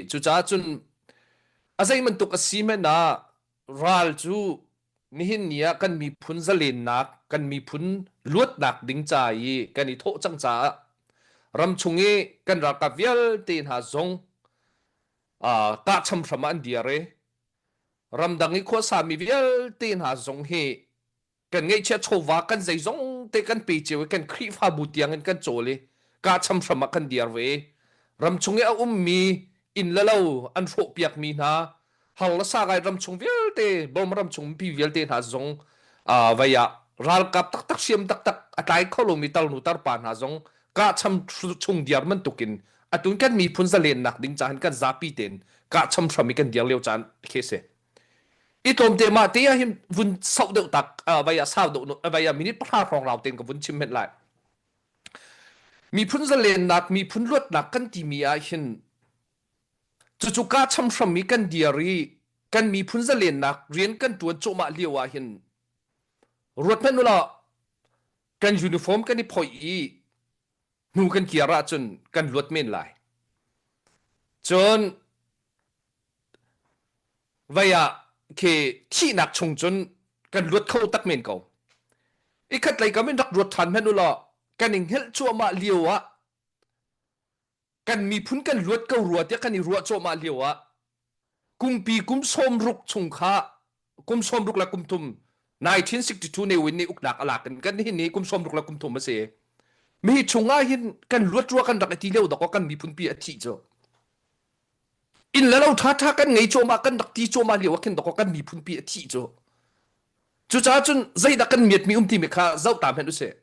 Cucaah cun a zei bantuk a si hmanh ah ral cu nihin ni ah kan miphun zalennak, kan miphun luatnak ding ca i kan i thawh cang caah ramchung i kan ralkap vialte hna zong uh, kahcham hram ah an dir i ramdang i khuasami vialte hna zong hi kan ngeihchiah chawva kan zeizong te kan pe cio i kan Khrihfabu tiang in kan cawl i kahcham hram ah kan dir ve. Ramchung i a ummi inn le lo an hrawhpiakmi hna har le sakai ramchung vialte Burma ramchung mipi vialte hna zong uh, vei ah ralkap taktak hriam taktak a tlai kho lomi tarnu tarpa hna zong kahcham chung diar bantukin atun kan miphun zalennak ding cahan kan zapi tein kahcham hram i kan dir lio caan khi si. I tlawmte mah te ah hin vun sauh deuh tak vai ah sau deuh vai ah minute pahra hrawng rau tein ka vun chim hmenh lai. Miphun zalennak, miphun luatnak kan timi ah hin cucu ka cham hram i kan dir i kan miphun zalennak rian kan tuan cuahmah lio ah hin ruat hmanh ulaw kan uniform kan i phoih i hnu kan kir ahcun kan luat men lai. Cun Vei ah khi thihnak chung cun kan luat kho tak men ko. I khat lei kam in rak ruat ṭhan hmanh u law kan i hngelh cuahmah lio ah kan miphun kan luat ko rua tiah kan i ruah cuahmah lio ah kumpi kum 60 chung kha kum 60 le kum thum 1962 Ne Win nih uknak a lak in kan hin ni kum 60 le kum thum a si. Mi chung ah hin kan luat rua kan rak i ti lio dok kan miphun pi a thih cu. Inn le lo ṭhaṭha kan ngei cuahmah kan rak ti cuahmah lio ah khin dawkaw kan miphun pi a thih cu. Cucaah cun zeidah kan miatmi um timi kha zoh ta hmanh usih.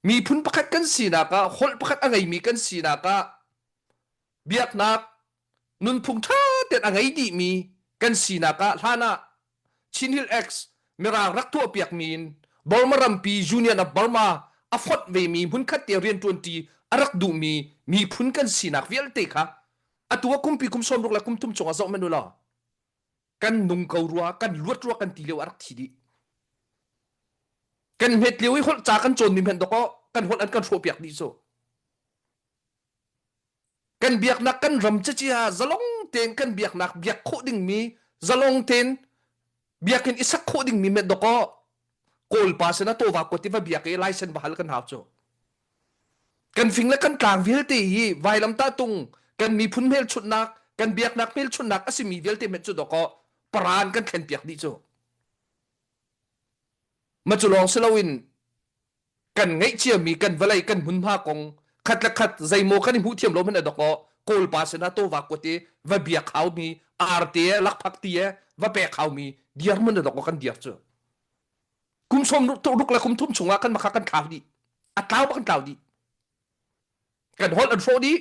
Miphun pakhat kan sinak ah holh pakhat a ngeimi kan sinak ah biaknak nunphung ṭha tein a ngei dihmi kan sinak ah hlan ah Chin Hill X Mirang rak tuahpiakmi in Burma rampi Union of Burma a fonh vemi hmunkhat te rianṭuanṭi a rak duhmi miphun kan sinak vialte kha atu ah kumpi kum 60 le kum thum chungah zoh hmanh u law kan nung ko rua kan luat rua kan ti lio a rak thi dih kan hmet lio i holh ca kan cawnmi hmanh dawkaw kan holh an kan hrawhpiak dih cu Kan biaknak kan ram cacia zalong tein kan biaknak biak khawh dingmi zalong tein biakinn i sak khawh dingmi met dawkaw Kawlpa sinah tawva kuat i va biak i laisen va hal kan hau cu. Kan fing le kan tlang vialte hi vailamtah tung kan miphun hmelchunhnak kan biaknak hmelchunhnak a simi vialte met cu dawkaw paran kan thlen piak dih cu. Ma cu lawng si loin kan ngeih ciami kan vawlei kan hmunhma kong khat le khat zeimaw kan i hmuh thiam lo hmanh a dok aw kawlpa sinah tawva kuat i va biak haumi arte e lakphak ti e va pek haumi dirhmun a dok aw kan dir cu kum sawm ruk le kum thum chungah kan makha kan thlau dih a tlau bak kan tlau dih kan holh an hrawh dih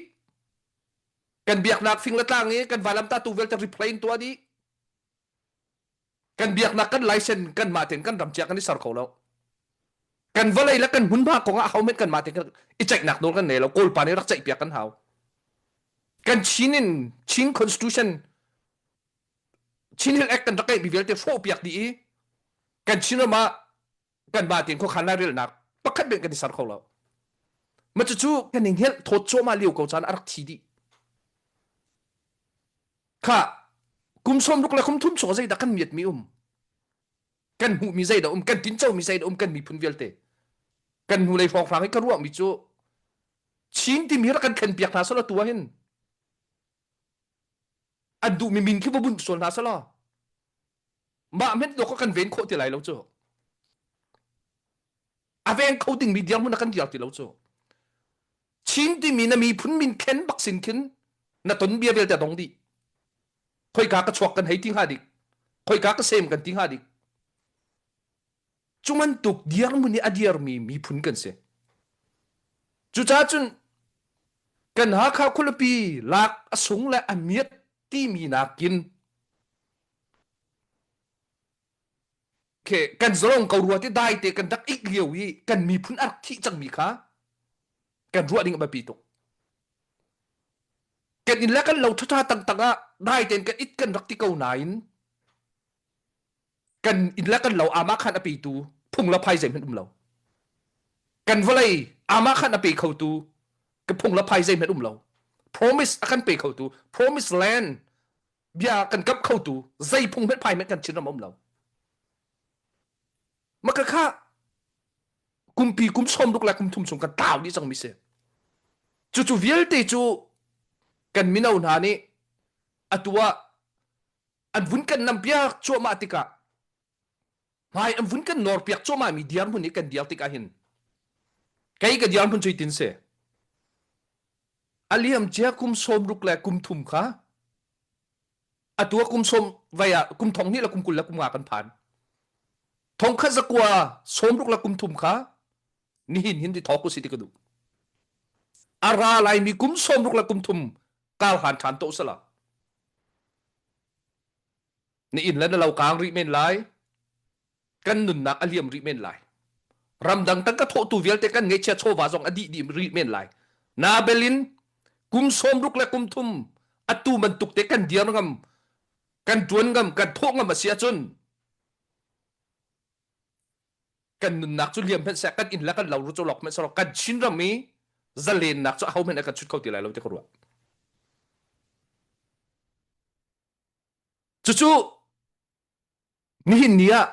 kan biaknak fing le tlang i kan valamta tu vialte replain tuah dih Kan biaknak kan license kanmah tein kan ram cia kan i ser kho lo. Kan vawlei le kan hmunhma kong ah ahohmanh kanmah tein i ceihnak nawl kan nei lo. Kawlpa nih rak ceihpiak kan hau. Kan Chin in Chin Constitution Chin Hill Act kan rak ngeihmi vialte hrawhpiak dih i kan Chin ram ah kanmah tein khuakhan lairelnak pakhat men kan i ser kho lo. Ma cucu kan i hngelh thawt cuahmah lio ko caan a rak thi dih. Kha kum 60 le kum thum chung zeidah kan miatmi um? Kan hmuhmi zeidah um? Kan tincomi zeidah um? Kan miphun vialte. Kan hnulei hrawnghrang i ka ruahmi cu Chin timi hi rak kan thlenpiak hna selaw tu ah hin an duhmi min khi va bunh sual hna selaw mah hmenh dawk kan ven khawh ti lai lo cu. A veng kho dingmi dirhmun ah kan dir ti lo cu. Chin timi na miphun min thlen bak sin khin na ton bia vialte a dong dih. Khoika ka chuak kan hei ti hnga dik. Khoika ka sem kan ti hnga dik. Cu bantuk dirhmun i a dirmi miphun kan si. Cucaah cun kan Hakha khualipi lak a sung le a miat timi nakin Okay, kan zalong ko rua ti dai te kan rak ik lio i kan miphun a rak thih cangmi kha kan ruah ding a biapi tuk. Kan inn le kan lo ṭhaṭha tangtang ah dai tein kan it kan rak ti ko nain kan inn le kan lo ama khan a petu phung le phai zeihmanh um lo. Kan vawlei ama khan a pe khotu ka phung le phai zeihmanh um lo. promise a kan pe khotu promise land bia kan kap khotu zei phung hmanh phai hmanh kan Chinram um lo. Maka kha kumpi kum sawm ruk le kum thum chung kan tlau dih cang mi si. Cucu vialte cu kan mino hna nih atu ah an vun kan nam piak cuahmah tikah hmai an vun kan nawr piak cuahmah mi dirhmun i kan dir tikah hin kei ka dirhmun cu tin si a liam cia kum sawm ruk le kum thum kha atu ah kum sawm vai ah kum thong hnih le kum 20 le kum nga kan phan thong khat zakua sawm ruk le kum thum kha nihin hin ti thawk u si ti ka duh a ra lai mi kum sawm ruk le kum thum kar hlan ṭhan to sala na inn le na lo kaang rih men lai kan nunnak a liam rih men lai ramdang tangka thawhtu vialte kan ngeihchia chawva zong a dih dih rih men lai na belin kum sawm ruk le kum thum atu bantuk te kan dir ngam kan tuan ngam kan thawh ngam a si ahcun kan nunnak cu liam hmanh seh kan inn le kan lo ru cu lok hmanh seh kan Chinram i zalennak cu aho hmanh kan chut kho ti lai lo ti ka ruah. Cucu nihin ni ah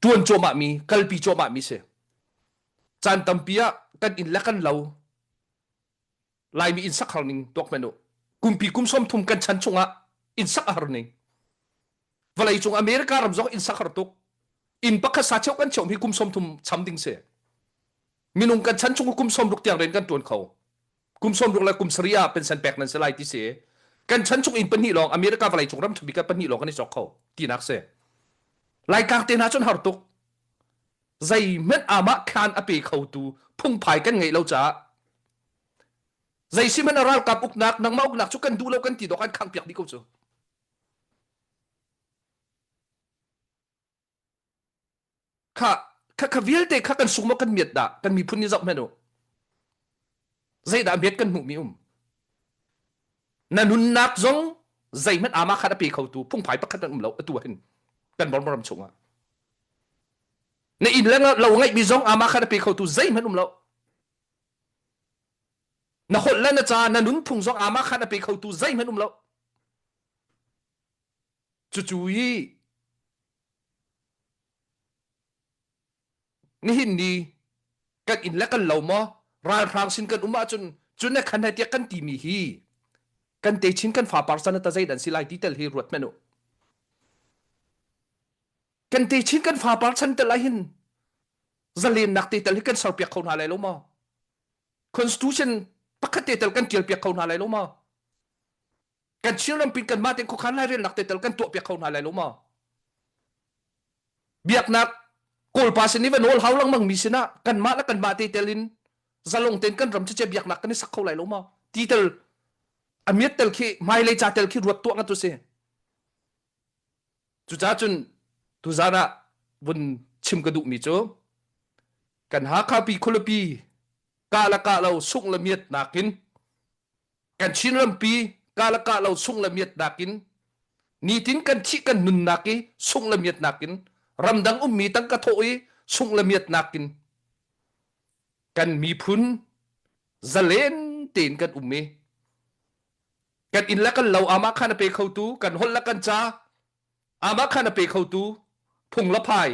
tuan cuahmah mi kalpi cuahmah mi si. Caan tampi ah kan inn le kan lo Laimi inn sak har ning tuak hmanh u. Kumpi kum 30 kan chan chungah inn sak a har ning. Vawlei cung America ram zong inn sak har tuk. Inn pakhat sa cheu kan cheu hi kum 30 cham ding si. Minung kan chan chung kum 60 tiang rian kan tuan kho. Kum 60 le kum sarih ah pension pek nan si lai ti si. Kan chan chung inn pahnih lawng America vawlei cung ram ṭhabik ah pahnih lawng kan i cawk kho tinak si. Laitlang te hna cun har tuk. Zeihmanh amah khan a pe khotu phungphai kan ngeih lo caah zei si hmanh a ralkap uknak nangmah uknak cu kan duh lo kan ti dawk an khangh piak dih ko cu. Kha kha kha vialte kha kan sung maw kan miat dah kan miphun nih zoh hmanh u. Zeidah miat kan hmuh mi um. Na nunnak zong zeihmanh ama khan a pe khotu phungphai pakhat an um lo atu hin kan Burma ram chungah. Na inn le lo ngeihmi zong ama khan a pe khotu zeihmanh um lo. Na holh le na ca na nunphung zong ama khan a pe khotu zeihmanh um lo. Cucu hi nihin ni kan inn le kan lo maw ralhrang sin kan um ahcun cun ne khan he tiah kan timi hi kan techin kan fapar san ta zei dan si lai ti tel hi ruat hmanh u. Kan techin kan fapar chan tel ah hin zalennak te tel hi kan serpiak kho hna lai lo maw? Constitution pakhat te tel kan tial piak kho hna lai lo maw? Kan Chinram pin kanmah tein khuakhan lairelnak te tel kan tuah piak kho hna lai lo maw? Biaknak Kawlpa sin i va nawl hau lengmang mi sinah kanmah le kanmah te tel in zalong tein kan ram cu biaknak kan i sak kho lai lo maw? Ti tel a miat tel khi hmailei ca tel khi ruat tuah ngat u si. Cucaah cun tuzaan ah vun chim ka duhmi cu kan Hakha pi khualipi kah le kah lo sungh le miat nakin kan Chin rampi kah le kah lo sungh le miat nakin nitin kan thih kan nunnak i sungh le miat nakin ramdang ummi tangka thawh i sungh le miat nakin kan miphun zalen tein kan um i kan inn le kan lo amah khan a pe khotu kan holh le kan ca amah khan a pe khotu phung le phai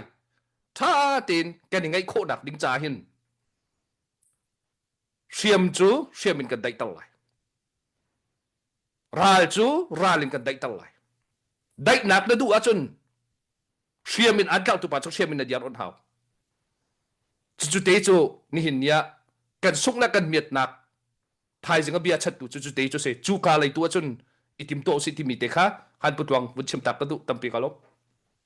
ṭha tein kan i ngeih khawhnak ding ca hin hriam cu hriam in kan daihter lai ral cu ral in kan daihter lai daihnak na duh ahcun hriam in an tlautu pa cu hriam in na diar on hau cucu te cu nihin ni ah kan sungh le kan miatnak thaizing a bia chattu cu cu te cu si cu ka lei tu ahcun i tim to si timi te kha han putluang vun chim tak ka duh tampi ka lawm.